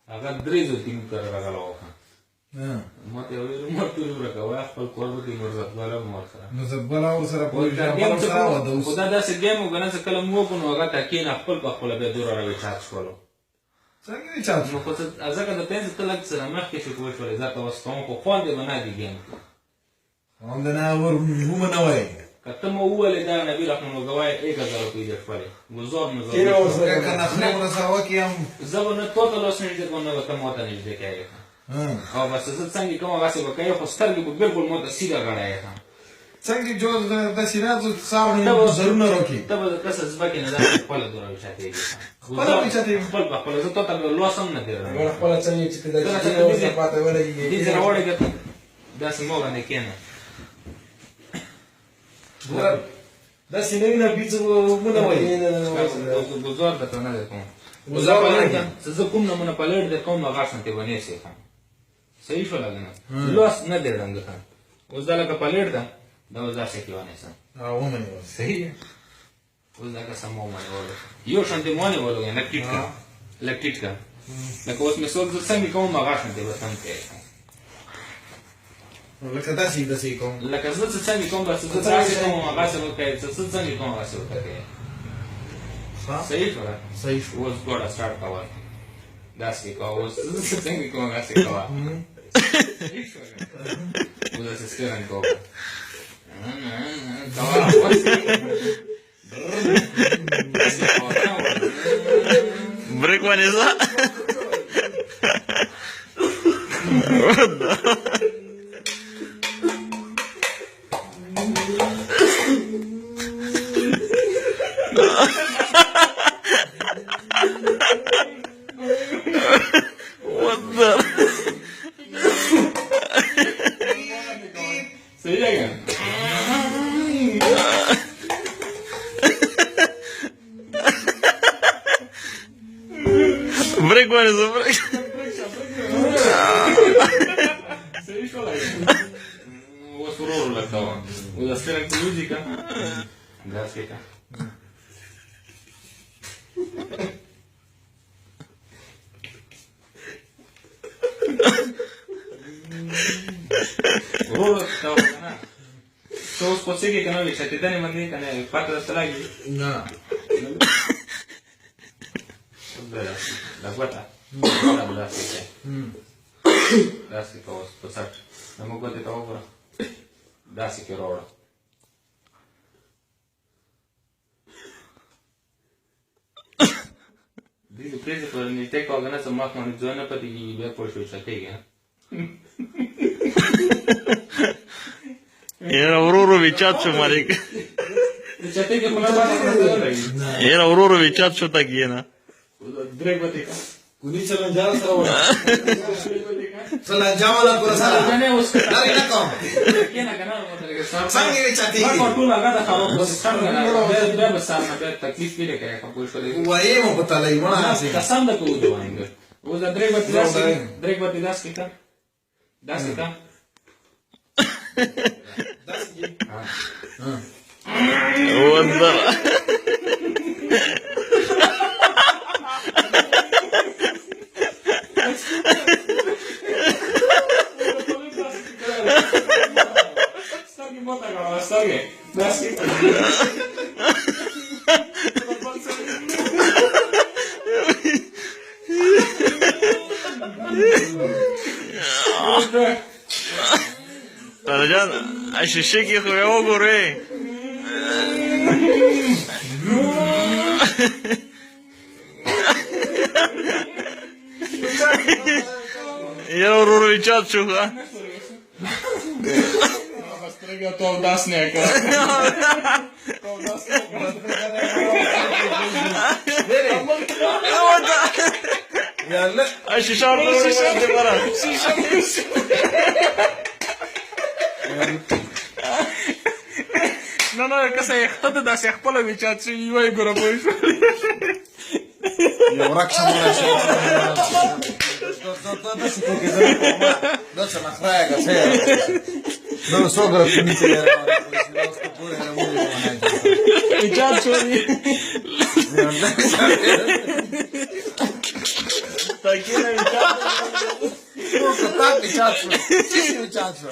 هغه درې ځل ټیم کره راغله وه. ما ته یې وویل ما ټول ورکوه، خپل کور به کې نور زدګاله مو ورسره. نو زدګاله ورسره پوه سره وه د اوس. خو دا داسې ګیم و که نه، چې کله مو وکړو نو هغه ته کښېنه خپل په خپله بیا دومره راویچارج شولو. څنګه ویچارج شو؟ نو خو څه ځکه د پنځه ته لږ څه مخکې شو پوه شولې، زه ته اوس کوم خو خوند یې به نه دي ګیم کې. خوند نه ور ومه نه وایي. که ته مو وولې دا نبي رحمان وګوای 1000 روپۍ دې شولې ګزار نو زه که نخرې ورسره وکړي هم زه به نه تو ته لاس نږدې کوم نه به ته ما ته نږدې کوې. او بس زه څنګه کوم هغسې به کوې، خو سترګې به بلکل ما ته سیده غړی. څنګه جو داسې نه سار نو زرونه راکې ته به د کسه ځمکې نه داسې خپله دوره وچاتېږي، خپله وچاتېږي خپل په خپله. زه تا ته به لاس هم نه تېروم. خپله څنګه چې ته داسې پاته ولګېږي دې راوړې که داسې مو باندې کښېنه. داسې نه وي نه بیڅ مونه وایي. ګزار درته نه دی کوم ګزار چې زه کوم نمونه پلیټ در کوم هغه شانتې به نیسې. ښه صحیح شوله که نه؟ لاس نه دی ړنګ. ښه اوس دا لکه پلیټ ده، دا اوس داسې کې ونیسه. ومنیول. صحیح اوس دا که سم ومنیولو یو شانتې مو ونیولو، لږ ټیټ کړه، لږ ټیټ کړه. لکه اوس مې څوک زه څنګه کوم هغه شانتې به سم کوې. لکه داسې داسې کوم، لکه زه چې څنګه کوم بس زه داسې کوم هغسې به کوې، چې زه څنګه کوم هغسې به کوې. صحیح شوله؟ صحیح شو. اوس ګوره سټارټ کوه، داسې کوه. اوس زه څنګه کوم هغسې کوه. صحیح شوله؟ اوس داسې سټیرنګ کوه کوه. بریک باندې ځه. What the? صحیح ده که بریک باندې ځه، بریک. صحیح شوله؟ اوس ورو ورو لږ کوه. اوس دا سټیرنګ په وځي که داسې که ورو ورو کوه که نه. ته اوس خو څه کې که نه ویښتېدنې باندې که نه پته درته لګي؟ نه. دا ګوته دا به داسې کوې، داسې کوه. اوس په څټ زموږ ګوتې ته وګوره، داسې کې راوړه. دې دې پرېږدې په نږدې کوه که نه څه مخ باندې ځای نه پاتې کېږي، بیا پوه شوې چتېږي. یاره ورو ورو ویچات شو مالک. چتېږي خو نه پاتې کېږي. یاره ورو ورو ویچات شو تا کېنه. درې ګوتې که کونی چلنجار سره وړه، چلنجا والا کور سره لري نه کوم. کېنه که نه څنګه یې چتېږي؟ ما ټول هغه د خراب سیستم نه بیا به سر نه بیا تکلیف کړي که خو پوه شولې. وایې مو په تلای مړه هسې قسم د کوو دی وایم. اوس دا درې ګوتې داسې، درې ګوتې داسې که داسې که داسې. What the? سترګې ماته کړه، سترګې داسې. جان شیشه کې خو یې وګورئ. یاره ورو ورو ویچات شو. ښه سترګې ته اودس نه کړه، شیشه ورته وړه. نه نه کسه یې ښته داسې خپله ویچات شوي وای ګوره پوه شو. یو ورک شم ورشه داسې کوکې زه نه کوم، داسې نخره که څه دا څو ګره کونی چې ویچات شو. وړکې نه وي چاته. کتاب کې چاپ شو، څه شي چاپ شو.